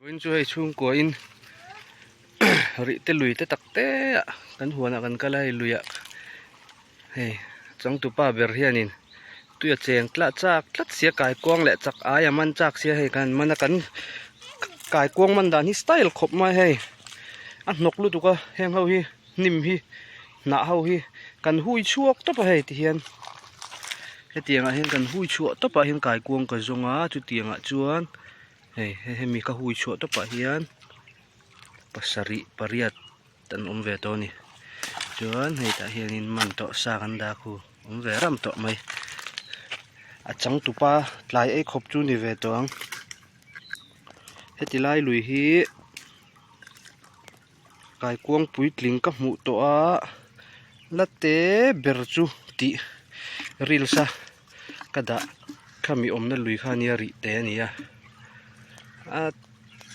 Vawiin chu hei chhungkua in rih te lui te tak te ah kan huan ah kan kal a hei lui ah hei changtupa ber hian in tui a cheng tlah chak tlat sia kaikuang leh chak ai a man chak sia hei kan man a kan kaikuang man dan hi style khawp mai hei a hnawk lutuk a heng ho hi hnim hi hnah ho hi kan hui chhuak tawp a hei ti hian hetiang ah hian kan hui chhuah tawp ah hian kaikuang ka zawng a chutiang ah chuan. Hei hemi ka hui chhuah tawpah hian pasarih pariat an awm ve tawh a ni chuan hei tah hianin man tawh sa kan dah khu awm ve ram tawh mai a changtupa tlai ei khawp chu ni ve tawh ang heti lai lui hi kaikuang puitling ka hmuh tawh a la te ber chu tih reels a ka dah khami awmna lui kha ania rih te a ni a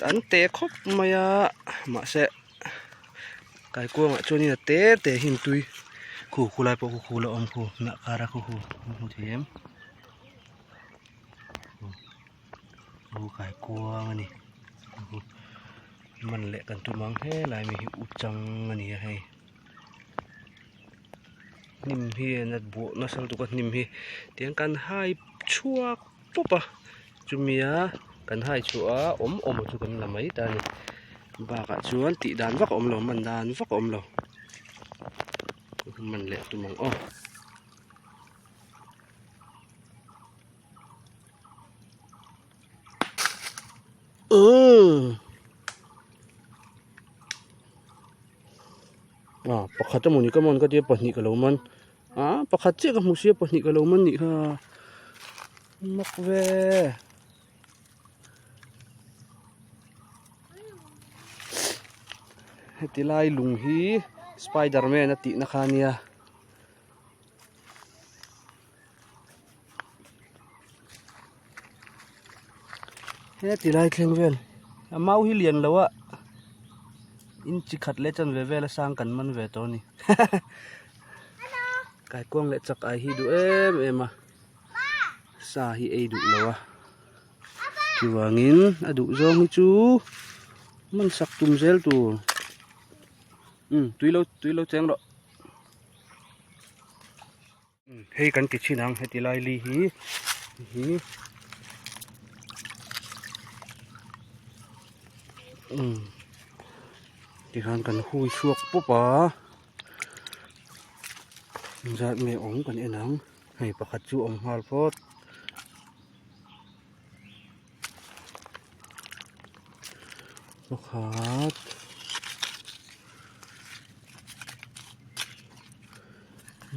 an te khawp mai a mahse kaikuang ah chuanin a te te hi an tui khu khulai pawh khu khu la awm khu hnah kar a khu khu an hmu thei em khu kaikuang a ni. Man leh kan tum ang helai mi hi u chang a ni a hei hnim hi a nat buah nasa lutuk a hnim hi tiang kan hai chhuak pawp a chumi a kan hai chhuah a awm awm chu kan la mai ta a ni bakah chuan tih dan vak a awm lo man dan vak a awm lo man leh tum ang aw. Ah pakhat emaw ni ka man ka tia pahnih ka lo man ah pakhat chiah ka hmu sia pahnih ka lo man nih kha mak ve heti lai lung hi spiderman a tihna kha ania. He ti lai thleng vel a mau hi lian lo a inchi khat leh chanve vel a sang kan man ve tawh a ni kaikuang leh chak ai hi duh em em a sa hi ei duh lo a chuvangin a duh zawng hi chu man sak tum zel tur umm tui lo tui lo cheng rawh. Hei kan ti thin ang heti lai li hi hi umm tikhan kan hui chhuak pawp a zat nge awm kan en ang hei pakhat chu awm nghal phawt. Pakhat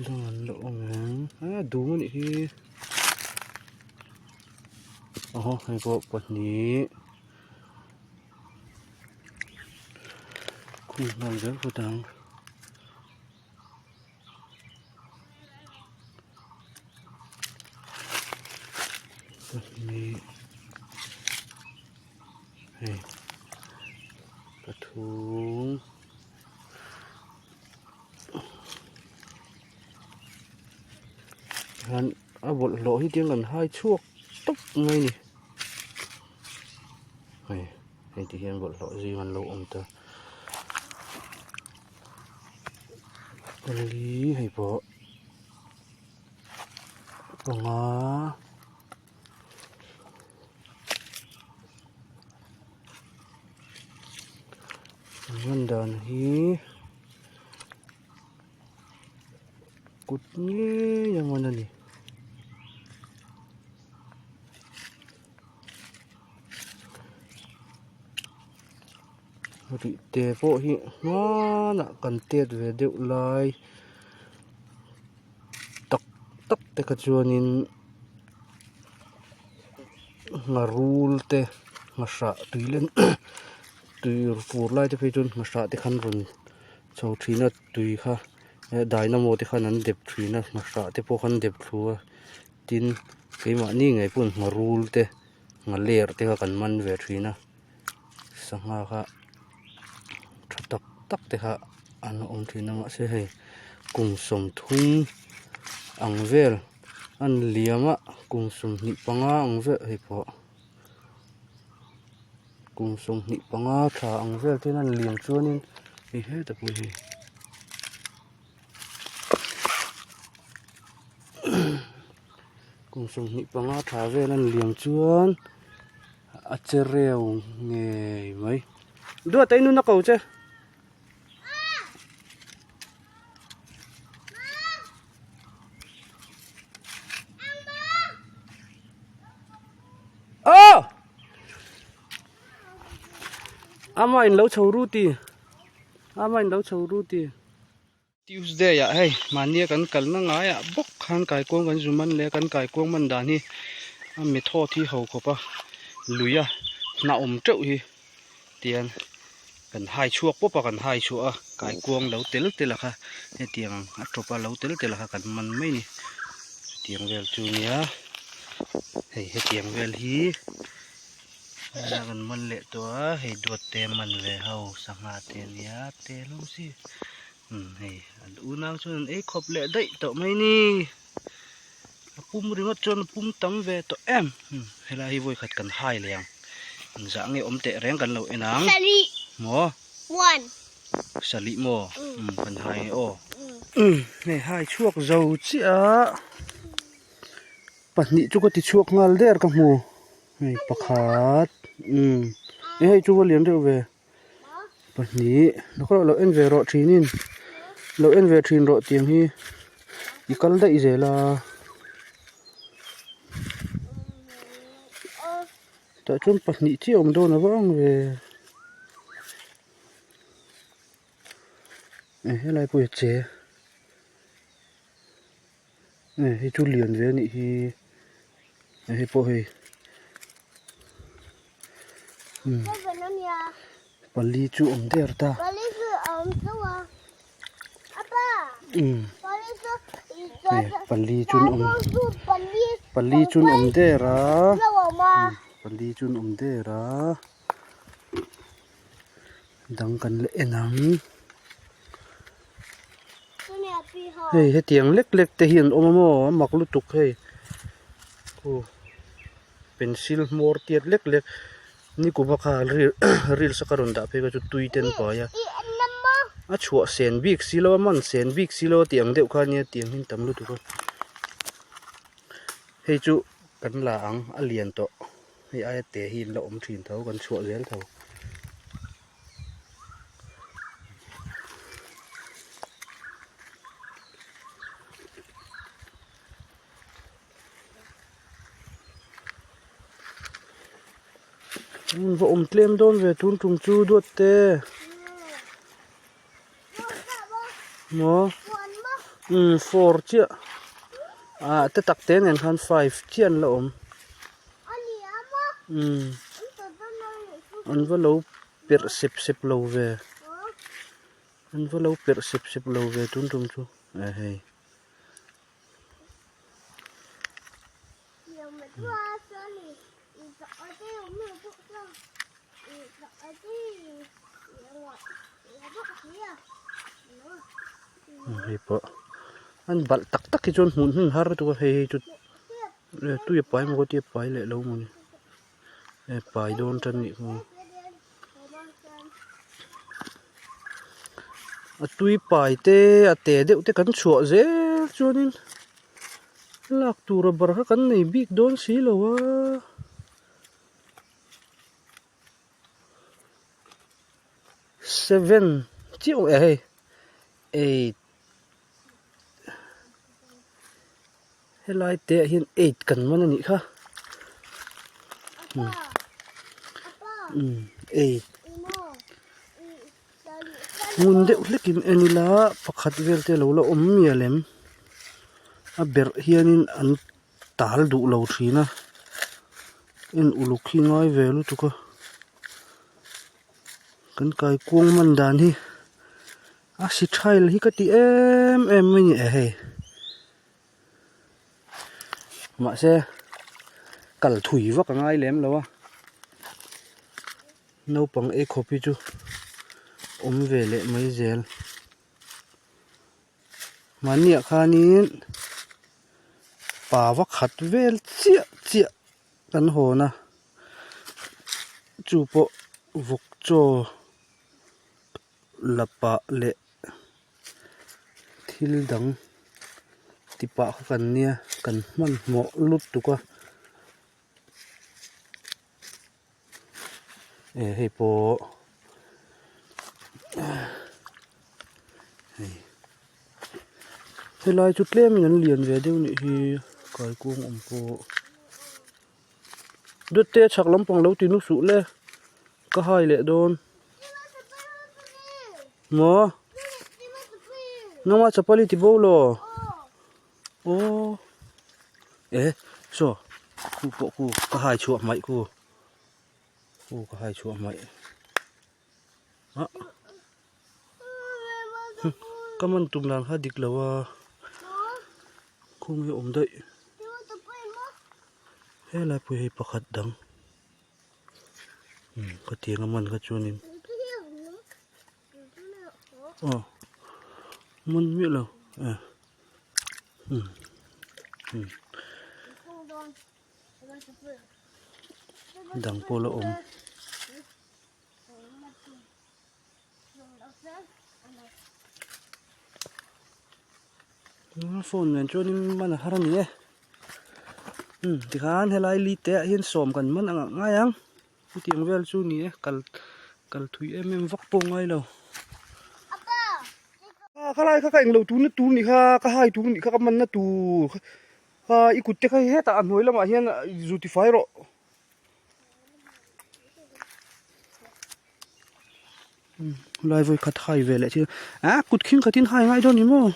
dang an la awm em a dum a nih hi aw hei pawh pahnih khung nghal zel phawt ang. Pahnih hei pathum hian a bawlhhlawh hi tiang kan hai chhuak tawp mai a ni hei hei ti hian bawlhhlawh zing an lo awm ta. Pali hei pawh panga an hman dan hi kut ngei a man a ni. Rih te pawh hi hmanah kan tet ve deuh lai tak tak te kha chuanin ngharul te nghahrah tui len tui fur lai te phei chuan nghahrah te khan rawn chho thin a tui kha dynamo te khan an dep thin a nghahrah te pawh khan dep thlu a tin keimahni ngei pawhin ngharul te nghaler te kha kan man ve thin a. Sangha kha tha tak tak te kha an awm thin a mahse hei kum sawmthum ang vel a ni liam a kum sawmhnih panga ang vel hei pawh. Kum 25 tha ang vel te hian an liam chuanin hei hetah pawh hi kum 25 tha vel an liam chuan a che reu ngei mai. Duat a inun a ko che. Aw! Ama in lo chho ru ti. Ama in lo chho ru ti. Tuesday ah hei mahnia kan kalna ngaiah bawk khan kaikuang kan zu man leh a kan kaikuang man dan hi a method hi ho khawp a lui a hna awm teuh hi tian kan hai chhuak pawp a kan hai chhuah a kaikuang lo tel tel a kha hetiang a tawp a lo tel tel a kha kan man mai a ni chutiang vel chu nia hei hetiang vel hi a kan man leh tawh a hei duat te man ve ho sangha te ania te hlawm si umm hei an unau chuan an ei khawp leh daih tawh mai ni a pum ringawt chuan a pum tam ve tawh em umm helai hi vawi khat kan hai leh ang engzah nge awm teh reng kan lo en ang maw salih maw umm kan hai nge aw umm hei hai chhuak zo chiah a pahnih chu ka ti chhuak nghal der ka hmu. Hei pakhat umm e hei chu va lian deuh ve pahnih lawk lo en ve rawh thinin lo en ve thin rawh tiang hi i kal daih zel a tah chuan pahnih chiah awm dawn a va ang ve e helai pawh hi a che hei chu lian ve anih hi hei pawh hei umm pali chu awm der ta umm hei pali chu an awm pali chu an awm der a pali chu an awm der a dang kan la en ang. Hei hetiang lek lek te hi an awm a maw a mak lutuk hei khu pencil hmawr tiat lek lek nikuma kha reels a ka rawn dah phei kha chu tui te an pai a a chhuah sen bik si lo a man sen bik si lo a tih ang deuh kha ania tiang hi an tam lutuk a hei chu kan la ang a lian tawh hei aia te hi an la awm thin tho kan chhuah zel tho. Va awm tlem dawn ve tun tum chu duat te maw umm four chiah ah te tak te nen khan five chiah an la awm umm an va lo perh sep sep lo ve an va lo perh sep sep lo ve tun tum chu eh hei. Hei pawh an balh tak tak hi chuan hmuh hmun har lutuk a hei hi chu tui a pai maw tia pai leh lo mawni pai dawn tan nih kha a tui pai te a te deuh te kan chhuah zel chuanin lak tur a bar kha kan nei bik dawn si lo a. Seven chiah eh hei eight helai te ah hian eight kan man a nih kha umm eight ngun deuh hlek in en ila pakhat vel te a lo la awm mial em a berh hianin an tal duh lo thin a en uluk hi ngai ve lutuk a kan kaikuang man dan hi a si thail hi ka ti em em mai a ni e hei mahse kal thui vak a ngai lem lo a naupang ei khawp hi chu awm ve leh mai zel. Mahniah khanin pa va khat vel chiah chiah kan hawn a chu pawh. Vawk chaw la pah leh thil dang ti pah kha kan nia kan hmanhmawh lutuk a eh hei pawh hei helai chu tlem in an lian ve deuh nih hi kaikuang awm pawh. Dawtte chhak lampang lo ti nu suh le ka hai leh dawn maw nangma chapal i ti bo law aw eh saw khu pawh khu ka hai chhuah hmaih khu khu ka hai chhuah hmaih ah ka man tum dan kha dik lo a khawnge awm daih helai pawh hi pakhat dang umm ka tiang a man kha chuanin aw man miah lo eh umm umm dang pawh la awm. Phone nen chuanin man a har a ni e umm tikhan helai li te ah hian sawm kan man ang ngai ang chutiang vel chu ni e kal kal thui em em vak pawh ngai lo khalai kha ka englo tur na tur nih kha ka hai tur nih kha ka man na tur kha i kut te kha hetah a hnuai lamah hian zu tifai rawh. Lai vawi khat hai ve leh thil ah kut khing khatin hai ngai dawn ni maw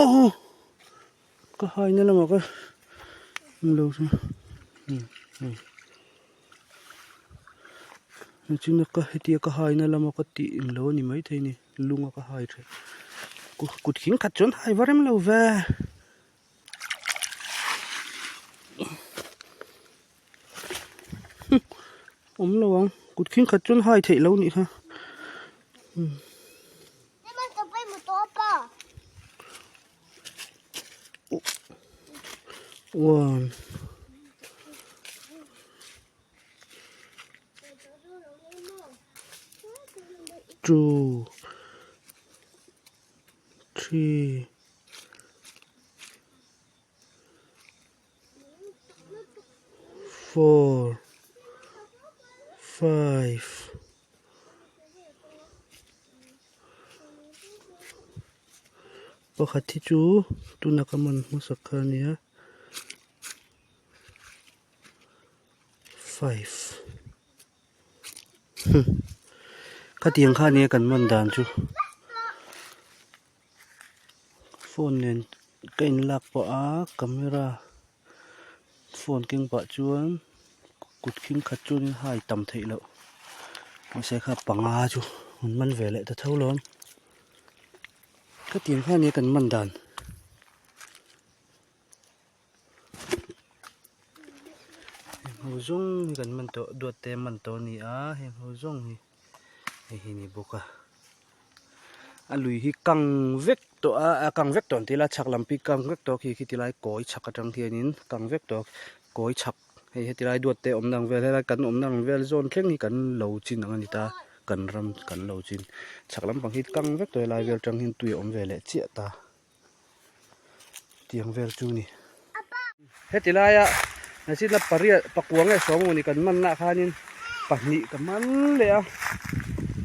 aw ka hai na lamah ka lo chu china ka hetia ka hai na lama ka tih eng lo a ni maithei ni lunga ka hai thin kut khing khat chuan hai va rem lo ve. Awm lo ang kut khing khat chuan hai theih lo nih kha one two three four five pakhat hi chu tuna ka man hmasak kha a nia five khatiang kha nia kan man dan chu. Phone nen ka in lak pah a camera phone keng pah chuan kut khing khat chuanin hai tam theih loh mahse kha panga chu an man ve leh ta tho lo khatiang kha nia kan man dan. Heng ho zawng hi kan man tawh duat te man tawh a ni a heng ho zawng hi hei hi a ni bawk a a lui hi kang vek tawh a a kang vek tawh an ti ila chhak lam pi kang vek tawh khi khi ti lai kawi chhak atang hianin kang vek tawh kawi chhak hei heti lai duat te awmna ang vel helai kan awmna ang vel zawn thleng hi kan lo chin ang a ni ta kan ram kan lo chin chhak lampang hi kang vek tawh helai vel atang hian tui a awm ve leh chiah ta. Tiang vel chu ni. Heti laia nasitna pariat pakua nge sawm emaw ni kan man nah khanin pahnih ka man leh a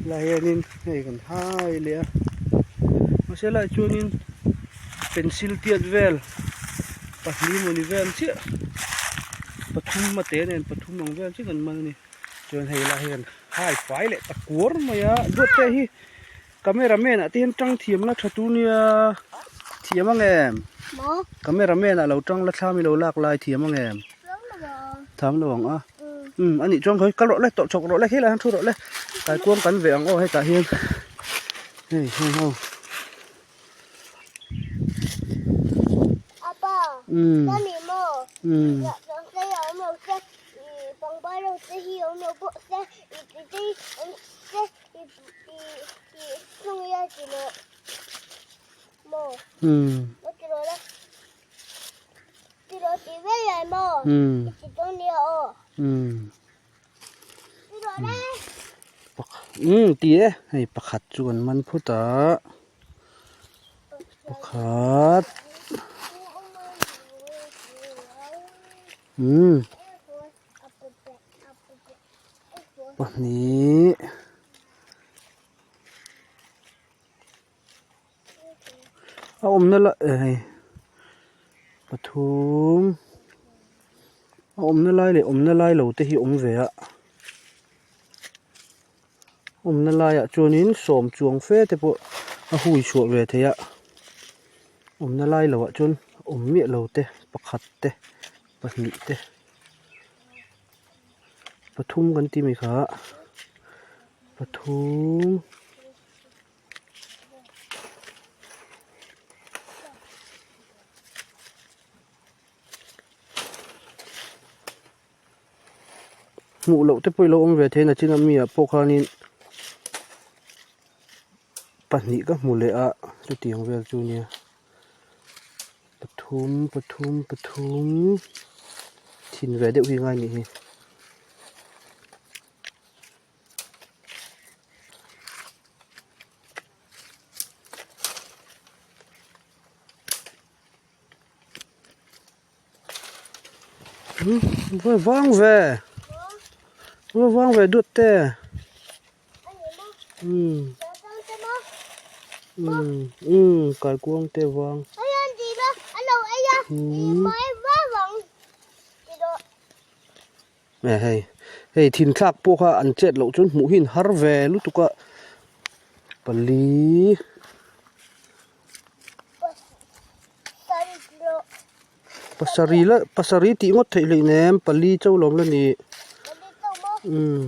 helai hianin hei kan hai leh a mahse helaiah chuanin pencil tiat vel pahnih emaw ni vel chiah pathum a te nen pathum ang vel chiah kan man a ni chuan hei lai hian hai fai leh ta kuar mai a duat te hi. Camera man ah te hian tang thiam la tha tur nia thiam ang em Maw camera man ah lo tang la thlam i lo lak lai thiam ang em Thiam lo ang Thiam lo ang a um anih chuan khawi kal rawh le tawlh chhawk rawh le helai hian thu rawh le kaikuang kan ve ang aw hetah hian hei hei ho Apa um Ka ni maw um Pangpar ho te hi awm lo pawh se i te hi awm se Umm ti e hei pakhat chu kan man phut a pakhat umm pahnih. A awmna la eh pathum a awmna lai leh awmna lai lo te hi awm ve a awmna laiah chuanin sawm chuang fe te pawh a hui chhuah ve thei a awmna lai loah chuan awm miah lo te pakhat te pahnih te pathum kan tih mai kha pathum. Hmuh loh te pawh i lo awm ve thei a nachin a mi ah pawh khanin pahnih ka hmu leh a chutiang vel chu nia pathum pathum pathum thin ve deuh hi ngai a nih hi. Vang ve vang ve duat te umm umm umm kaikuang te vang umm. Eh hei hei thin thlak pawh kha an chet loh chuan hmuh hi an har ve lutuk a pali pasarih la pasarih tih ngawt theih hleih nem pali chauh lawm la ni umm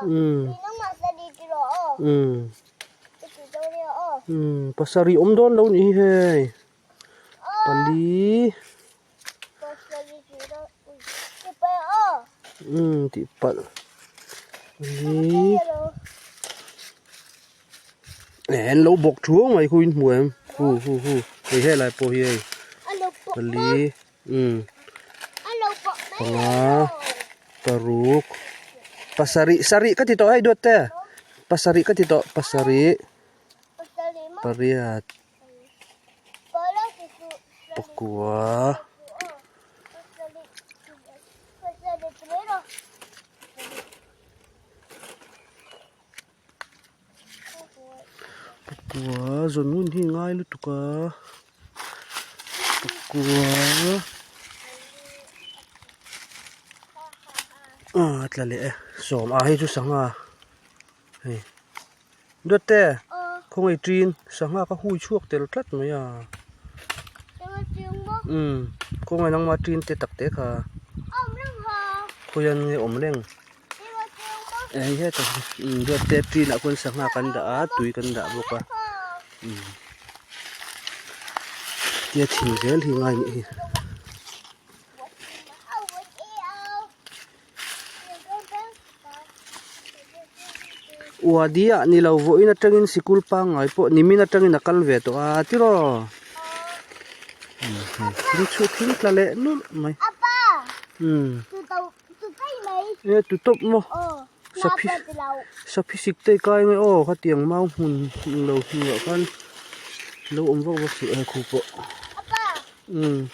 umm umm umm pasarih awm dawn lo nih hi hei pali. Umm tih palh hi eh an lo bawk thuau mai khu in hmu em hu hu hu hei helai pawh hi hei pali umm panga paruk pasarih sarih ka ti tawh hei duat te pasarih ka ti tawh pasarih pariat. Pakua pakua zawn ngun hi ngai lutuk a pakua ah tla leh e sawm ah hei chu sangha hei. Dawtte, khawngaih ṭin sangha ka hui chhuak tel tlat mai a. Umm, khawngaih nangma ṭin te tak te kha. Khawian nge awm reng. Hei heta hi umm dawtte ṭinah khuan sangha kan dah a, tui kan dah bawk a. Umm, tia thin zel hi ngai nih hi. Uadi ah ni lo vawiin atangin sikul pangngai pawh nimin atangin a kal ve tawh a tiraw thil chhuah thil tla leh nulh mai umm e tu tawp maw saphi saphi sik te kai nge aw khatiang mau hmun lo hnuah khan lo awm vak vak suh e khu pawh umm.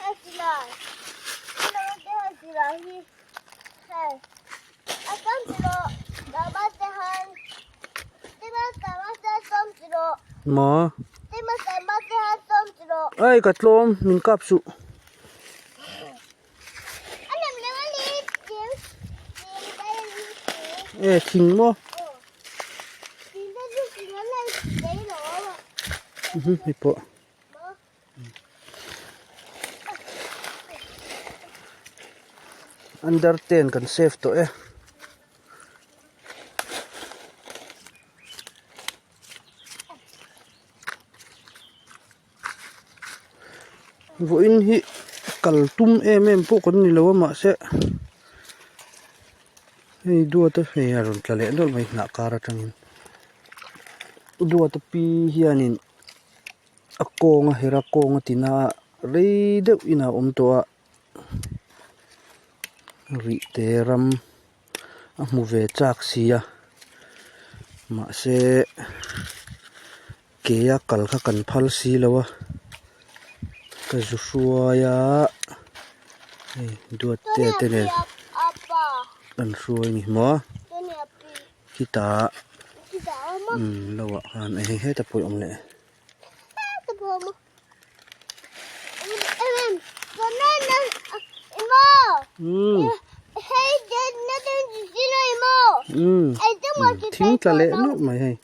Maw ai ka tlawm min kap suh. E thing maw hei pawh. Under ten kan save tawh e. Vawiin hi kal tum em em pawh kan ni lo a mahse hei duata hei a rawn tla leh dawrh mai hnah kar atangin duata pi hianin. A kawng a herh a kawng a tina a rei deuh in a awm tawh a rih te ram. A hmu ve chak sia mahse ke a kal kha kan phal si lo a ka zu hruai a hei duat te te nen an hruai a ni maw khitah umm lo ah khan hei heta pawh a awm leh. Thing tla leh nawlh mai hei.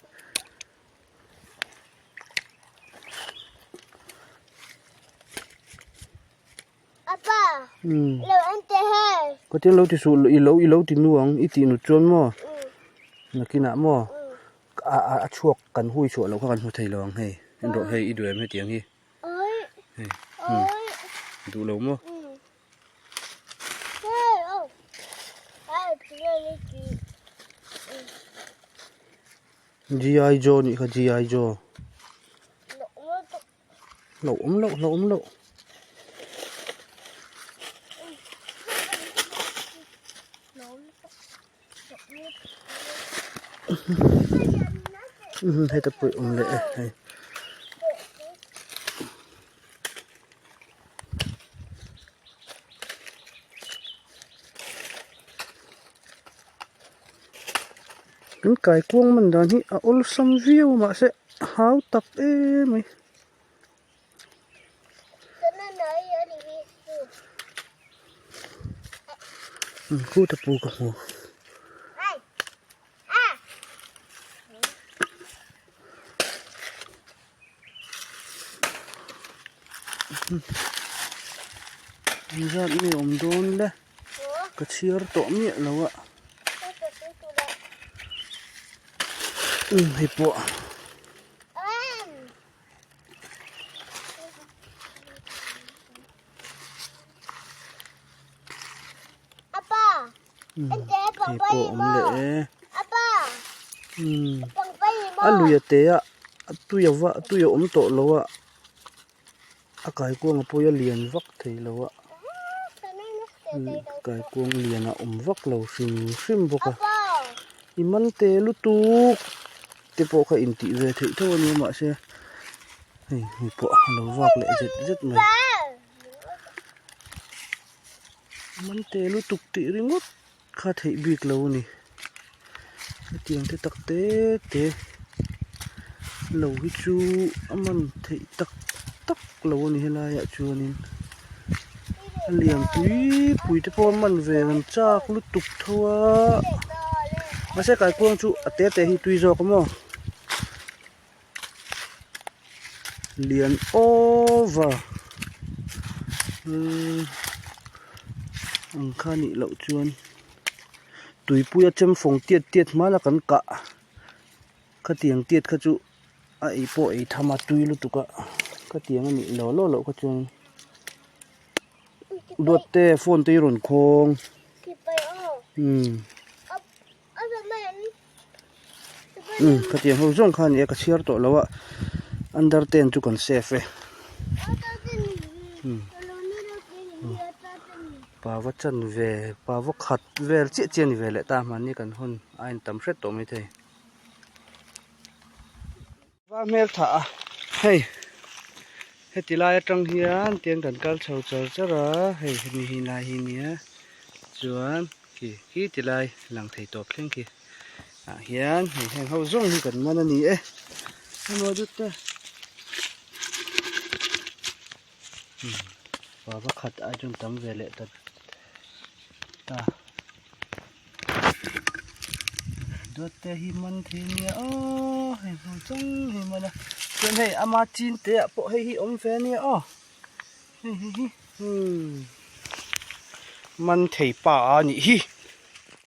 Ka tin lo ti suh i lo i lo ti nu ang i tih nut chuan maw nakinah maw a a a chhuak kan hui chhuah loh kha kan hmu thei lo ang hei en rawh hei i duh em hetiang hi hei umm duh lo maw. G.I. Joe nih kha G.I. Joe. Hlauh awm loh hlauh awm loh. Heta pawh awm leh e hei. Kan kaikuang man dan hi a awlsam viau a mahse a hau tak em mai. Khuta pu ka hmu. Engzat nge awm dawn le ka chhiar tawh miah lo a hei pawh. Hei pawh awm leh e a lui a te a a tui a va tui a awm tawh lo a a kaikuang a pawi a lian vak thei lo a kaikuang lian a awm vak lo hrim hrim bawk a i man te lutuk te pawh kha intih ve theih tho a nia mahse hei hei pawh a lo vak leh zet zet mai. Man te lutuk tih ringawt kha theih bik lo a ni hetiang te tak te te lo hi chu a man theih tak tak lo a ni helaiah chuanin a lian pui pui te pawh a man ve an chak lutuk tho a mahse kaikuang chu a te te hi tui zawk a maw. Lian over ang kha nih loh chuan tuipui a chem fawng tiat tiat hmala kan kah khatiang tiat kha chu a ei pawh ei tham a tui lutuk a khatiang a nih law law loh kha chuan duat te phone te hi rawn khawng umm. Umm khatiang ho zawng kha a ni a ka chhiar tawh lo a under ten chu kan save e umm pava chan ve pava khat vel chiah chiah a ni ve leh ta mahni kan hawn a intam hret tawh maithei. Va hmel thah a hei heti lai atang hian tiang kan kal chho char char a hei hemi hi lai hi nia chuan khi khi ti lai lang thei tawp thleng khi ah hian hei heng ho zawng hi kan man a ni e emaw dut te pa pakhat ai chuan tam ve leh ta ta. Dawt te hi man thei nia aw hei hmu chang hei man a chuan hei ama chin te ah pawh hei hi awm ve ania aw hei hei hi umm man thei pa a nih hi.